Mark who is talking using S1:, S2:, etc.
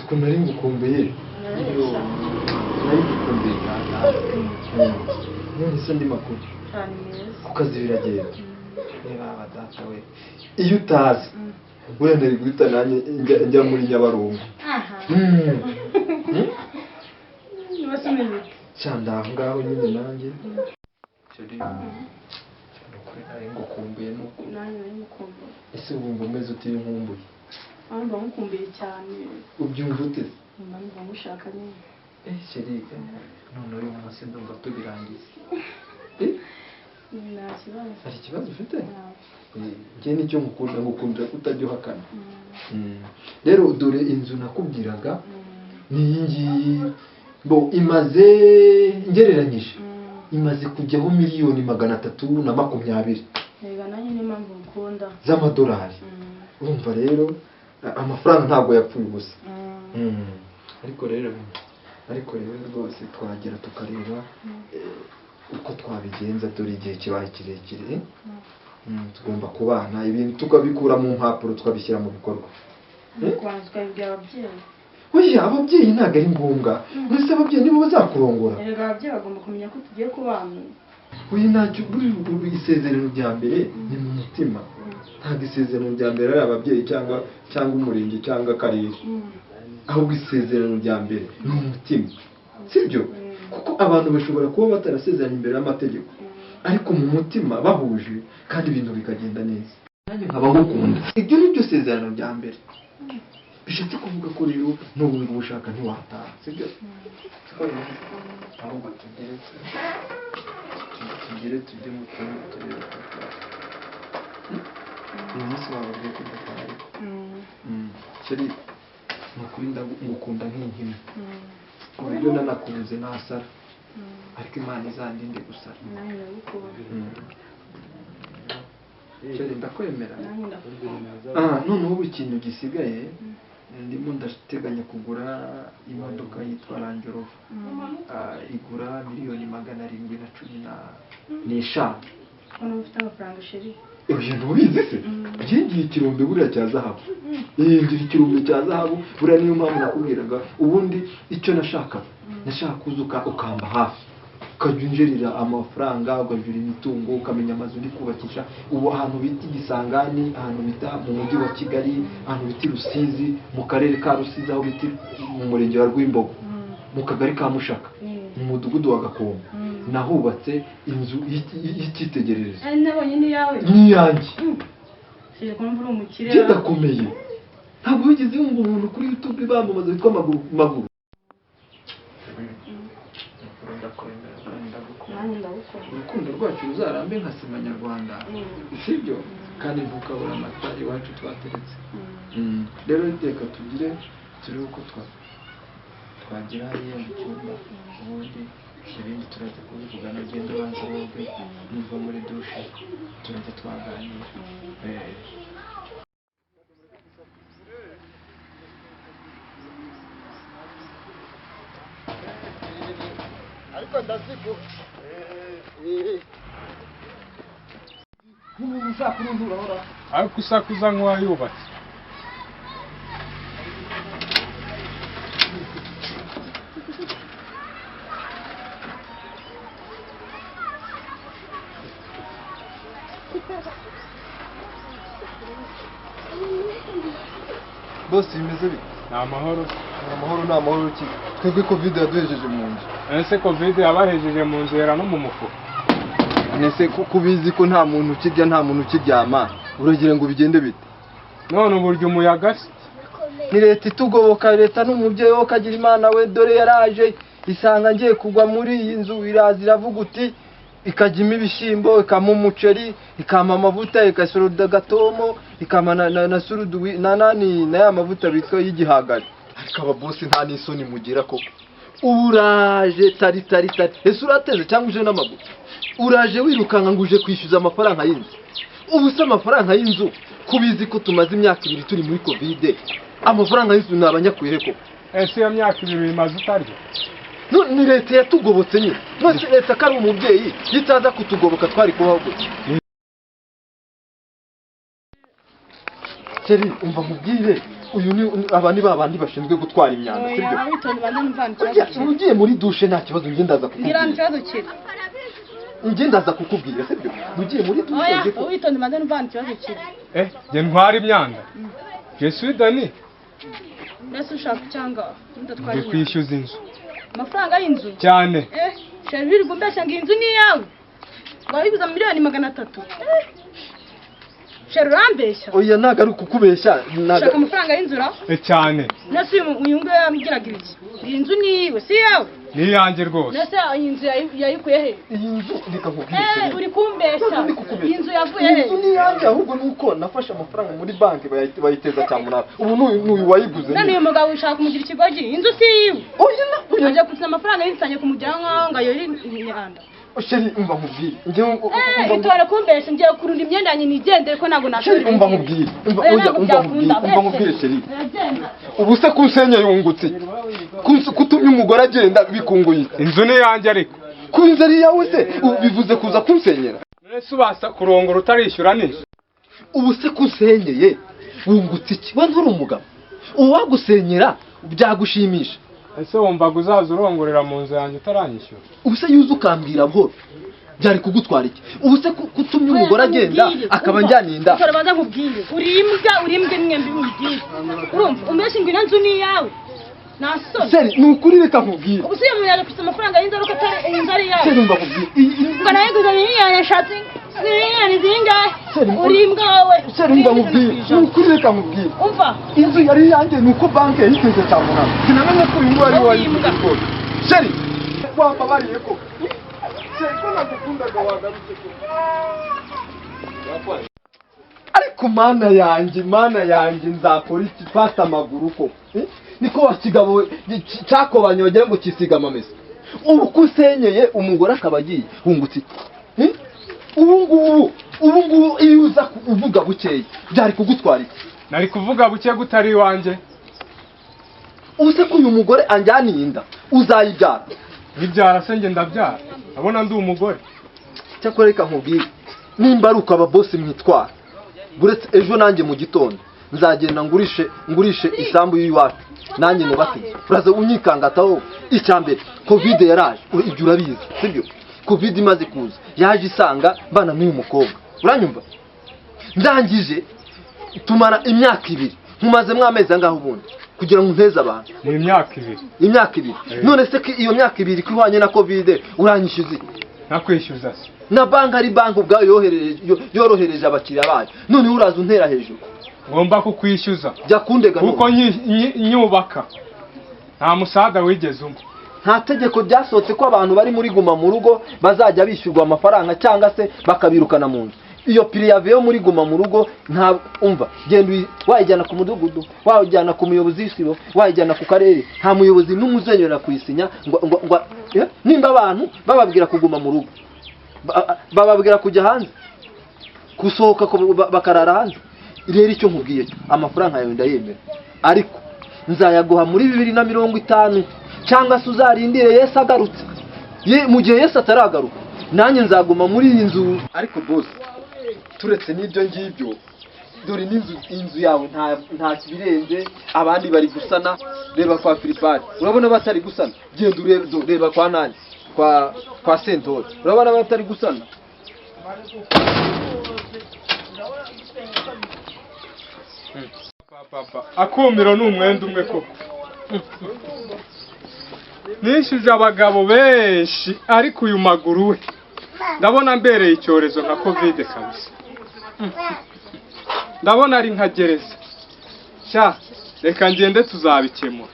S1: Ukuntu nari ngukumbuye.
S2: Narabeshya.
S1: Nari ngukumbuye cyane. None se andi makuru?
S2: Cyane meza.
S1: Ku kazi biragenda. Reba aba data we. Iyo utazi buriya nari guhita nanjye njya muri Nyabarongo.
S2: Aha. Niba se umeze ute?
S1: Sha ndaho ngaho nyine nanjye. Chéri, ni ukuri nari ngukumbuye nuko.
S2: Nanjye nari ngukumbuye.
S1: Ese wumva umeze ute iyo nkumbuye?
S2: Aho mba ngukumbuye cyane.
S1: Ubyumva ute?
S2: Mba numva ngushaka nyine.
S1: Chéri, none uyu munsi ndumva tubirangiza.
S2: Nta kibazo.
S1: Hari ikibazo ufite?
S2: Ntabwo.
S1: Njye nicyo ngukunda, ngukundira kutajya uhakana. Rero dore inzu nakubwiraga ni iyi ngiyi. Bo imaze ngereranyije imaze kujyaho 320,000,000
S2: Rega nanjye niyo mpamvu ngukunda.
S1: z'amadolari. Urumva rero amafaranga ntabwo yapfuye ubusa. Ariko rero rwose twagera tukareba uko twabigenza, dore igihe kibaye kirekire. Tugomba kubana ibintu tukabikura mu mpapuro tukabishyira mu bikorwa.
S2: Kubanza tukabibwira ababyeyi.
S1: Oya, ababyeyi ntabwo ari ngombwa. Mbese ababyeyi nibo bazakurongora?
S2: Erega ababyeyi bagomba kumenya ko tugiye kubana.
S1: Oya, ntacyo, buri isezerano rya mbere ni mu mutima. Ntabwo isezerano rya mbere ari ababyeyi cyangwa umurenge cyangwa akarere. Ahubwo isezerano rya mbere ni umutima. Sibyo? Kuko abantu bashobora kuba batarasezeranye imbere y'amategeko, ariko mu mutima bahuje kandi ibintu bikagenda neza. Nanjye nkaba ngukunda. Ibyo ni byo sezerano rya mbere. Bishatse kuvuga ko rero n'ubu ngubu ushaka ntiwataha, sibyo? Ahubwo tugere tujye mu cyumba turebe uko tutaha. Uyu munsi wababwiye ko udataha ariko. Chéri, ni ukuri ngukunda nk'inkima. Ku buryo nanakunze nasara. Ariko Imana izandinde gusara.
S2: Nanjye ndagukunda.
S1: Chéri, ndakwemera.
S2: Nanjye ndagukunda.
S1: Noneho ubu ikintu gisigaye ndimo ndateganya kugura imodoka yitwa Range Rover. Igura 715,000,000.
S2: Hano ufite amafaranga chéri.
S1: Oya, ntubizi se? Ngiye ikirombe buriya cya zahabu. Ngira ikirombe cya zahabu, buriya niyo mpamvu nakubwiraga ubundi icyo nashakaga. Nashaka kuza ukamba hafi. Ukajya unjerera amafaranga, ukajura imitungo, ukamenya amazu uri kubakisha. Ubu ahantu bita Igisangani, ahantu bita mu mujyi wa Kigali, ahantu bita Rusizi, mu karere ka Rusizi aho bita mu murenge wa Rwimbogo, mu kagari ka Mushaka, mu mudugudu wa Gakombe. Nahubatse inzu y'icyitegererezo.
S2: Nabonye ni yawe.
S1: Ni yanjye.
S2: Sije ko numva uri umukire.
S1: Kidakomeye. Ntabwo wigeze wumva umuntu kuri YouTube bamamaza witwa Maguru.
S2: Nanjye ndagukunda.
S1: Urukundo rwacu ruzarambe nka sima nyarwanda. Sibyo? Kandi ntukabura amata iwacu twateretse. Rero reka tugire turi uko twagira hariya mu cyumba, ubundi ibindi turajya kubivugana. Genda ubanza woge, nuva muri dushe turajya twaganira.
S3: Ariko ndaziguha.
S1: Nk'umuntu ushaka urundura ahora.
S4: Ariko usakuza nk'uwayubatse.
S1: Bose bimeze bite?
S4: Ni amahoro.
S1: Ni amahoro, ni amahoro ki? Twebwe Covid yaduhejeje mu nzu.
S4: Ese Covid yabahejeje mu nzu yera no mu mufuka?
S1: Nese kubizi ko nta muntu ukirya, nta muntu ukiryama, uragira ngo bigende bite?
S4: None uburyo umuyaga se?
S1: Ni leta itugoboka, leta n'umubyeyi wo kagira Imana we, dore yaraje isanga ngiye kugwa muri iyi nzu, iraza iravuga uti ikajyamo ibishyimbo, ikampa umuceri, ikampa amavuta, ikasuruda gatomo, ikampa na surudu na nani na ya mavuta bitwa y'igihagari. Ariko aba boss nta n'isoni mugira koko. Uraje tari tari tari, ese urateze cyangwa uje n'amaguru? Uraje wirukanka ngo uje kwishyuza amafaranga y'inzu. Ubu se amafaranga y'inzu kubizi ko tumaze imyaka 2 turi muri Covid, amafaranga y'inzu ni abanyakuye koko?
S4: Ese iyo myaka 2 imaze utarya?
S1: Ni leta yatugobotse nyine. None leta ko ari umubyeyi itaza kutugoboka twari kubaho gute? Chéri, umva nkubwire, Uyu ni aba ni babandi bashinzwe gutwara imyanda,
S2: Oya,
S1: sibyo?
S2: Witonde, banza numva
S1: Ujya
S2: ikibazo kiri.
S1: Ugiye muri douche nta kibazo, njye ndaza
S2: Mbwira
S1: kukubwira.
S2: ikibazo kiri.
S1: Njye ndaza kukubwira, sibyo? Ugiye muri douche
S2: Oya,
S1: njye
S2: witonde, banza numva ikibazo kiri.
S4: Eh, njye ntwara imyanda? Je suis Dani.
S2: Mbese ushaka cyangwa udatwara
S4: Ndi
S2: imyanda?
S4: kwishyuza inzu.
S2: Amafaranga y'inzu?
S4: Cyane.
S2: Eh, chéri, wirirwa umbeshya ngo iyi nzu ni iyawe, wayiguze 300,000,000. Eh, chéri, urambeshya.
S1: Oya, ntabwo ari ukukubeshya, ntabwo.
S2: Ushaka amafaranga y'inzu ra?
S4: Eh, cyane.
S2: Nese uyu nguyu yambwiraga ibiki? Iyi nzu ni iyiwe, si iyawe?
S4: Ni iyanjye rwose.
S2: Nese iyi nzu yayikuye he?
S1: Iyi nzu, reka nkubwire,
S2: Eh,
S1: chéri.
S2: uri kumbeshya.
S1: Ntabwo ndi kukubeshya.
S2: Iyi nzu yavuye
S1: Iyi
S2: he?
S1: nzu ni iyanjye, ahubwo ni uko nafashe amafaranga muri banki bayiteza cyamunara. Ubu n'uyu wayiguze
S2: None
S1: nyine.
S2: uyu mugabo ushaka kumugira ikigoryi, inzu si iyiwe.
S1: Oya na oya.
S2: Ajya kuzana amafaranga y'inzu kumugira nk'aho ngo ayore imyanda.
S1: Chéri, umva nkubwire, njye
S2: Eh, itore kumbeshya, ngiye kurunda imyenda yanjye nigendere ko ntabwo
S1: Chéri,
S2: nashobora.
S1: umva nkubwire, umva.
S2: Oya,
S1: Oya,
S2: ntabwo
S1: umva nkubwire.
S2: byakunda.
S1: Umva nkubwire, chéri.
S2: Uragenda.
S1: Ubu se kunsenye yungutse kutumye umugore agenda bikunguye iki?
S4: Inzu ni iyanjye ariko.
S1: Ku nzu ari iyawe se, ubu bivuze kuza kunsenyera?
S4: None se ubasha kurongora utarishyura n'inzu?
S1: Ubu se kunsenyeye wungutse iki? We nturi umugabo? Uwagusenyera byagushimisha?
S4: Ese wumvaga uzaza urongorera mu nzu yanjye utaranyishyura?
S1: Ubu se yuza ukambwira buhoro byari kugutwara iki? Ubu se kutumye umugore agenda akaba njyaniye inda?
S2: Tora, banza nkubwire, uri imbwa, uri imbwa imwe mbi nkubwire. Urumva umbeshya ngo ino nzu ni iyawe, nta soni?
S1: Chéri, ni ukuri, reka nkubwire.
S2: Ubu se uyu muntu yaje kufite amafaranga y'inzu ariko atari inzu ari iyawe?
S1: Chéri, umva nkubwire,
S2: Ngo nawe guza 6,000,000, miliyoni zingahe?
S1: Chéri,
S2: Uri imbwa wowe.
S1: Chéri, umva nkubwire, ni ukuri, reka nkubwire.
S2: Umva.
S1: Inzu yari iyanjye, ni uko banki yayiteze cyamunara, sinamenye ko uyu nguyu ari we wayiguze rwose. Chéri, wambabariye ko, chéri, ko nagukundaga, wagarutse ko. Ariko Mana yanjye, Mana yanjye, nzakora iki? Fata amaguru ko. Eh? Niko wa kigabo we, cyakobanye wagira ngo kisiga amamesa. Ubu ko usenyeye umugore akaba agiye, wungutse iki? Eh? Ubu ngubu iyo uza uvuga bukeya byari kugutwara iki?
S4: Nari kuvuga buke gutari iwanjye?
S1: Ubu se ko uyu mugore anjyaniye inda, uzayibyara?
S4: Bibyara se njye ndabyara? Ndabona ndi umugore.
S1: Cyakora reka nkubwire, nimba ari uko ababosi mwitwara, buretse ejo nanjye mu gitondo nzagenda ngurishe isambu y'iwacu, nanjye nubake inzu. Uraza unyikangataho. Icya mbere, Covid yaraje, ibyo urabizi, sibyo? Covid imaze kuza yaje isanga mbana n'uyu mukobwa, uranyumva? Ndangije tumara imyaka 2, nkumazemo amezi angahe ubundi kugira ngo unteze abantu?
S4: Ni imyaka 2.
S1: Imyaka 2.
S4: Eh.
S1: None se ko iyo myaka 2 ko ihwanye na Covid, uranyishyuza iki?
S4: Nakwishyuza se?
S1: Na banki ari banki ubwayo yorohereje abakiriya bayo, noneho uraza untera hejuru.
S4: Ngomba kukwishyuza.
S1: Jya kundega none.
S4: Kuko nyubaka nta musada wigeze umpa.
S1: Nta tegeko ryasohotse ko abantu bari muri guma mu rugo bazajya bishyurwa amafaranga cyangwa se bakabirukana mu nzu. Iyo préavis yo muri guma mu rugo, nta umva, genda wayijyana ku mudugudu, wayijyana ku muyobozi w'isibo, wayijyana ku karere, nta muyobozi n'umwe uzemerera kuyisinya ngo eh, nimba abantu bababwira kuguma mu rugo, bababwira kujya hanze, gusohoka bakarara hanze. Rero icyo nkubwiye cyo, amafaranga yawe ndayemera, ariko nzayaguha muri 2050, cyangwa se uzarindire Yesu agarutse. Mu gihe Yesu ataragaruka, nanjye nzaguma muri iyi nzu. Ariko boss, turetse n'ibyo ngibyo, dore n'inzu, inzu yawe nta kibirenze. Abandi bari gusana, reba kwa Filipari, urabona batari gusana? Genda urebe, reba kwa nani, kwa Sentore, urabona batari gusana?
S4: Papa, akumiro ni umwenda umwe koko. Nishyuje abagabo benshi, ariko uyu maguru we ndabona mbereye icyorezo nka Covid kabisa. Ndabona ari nka gereza sha. Reka ngende, tuzabikemura.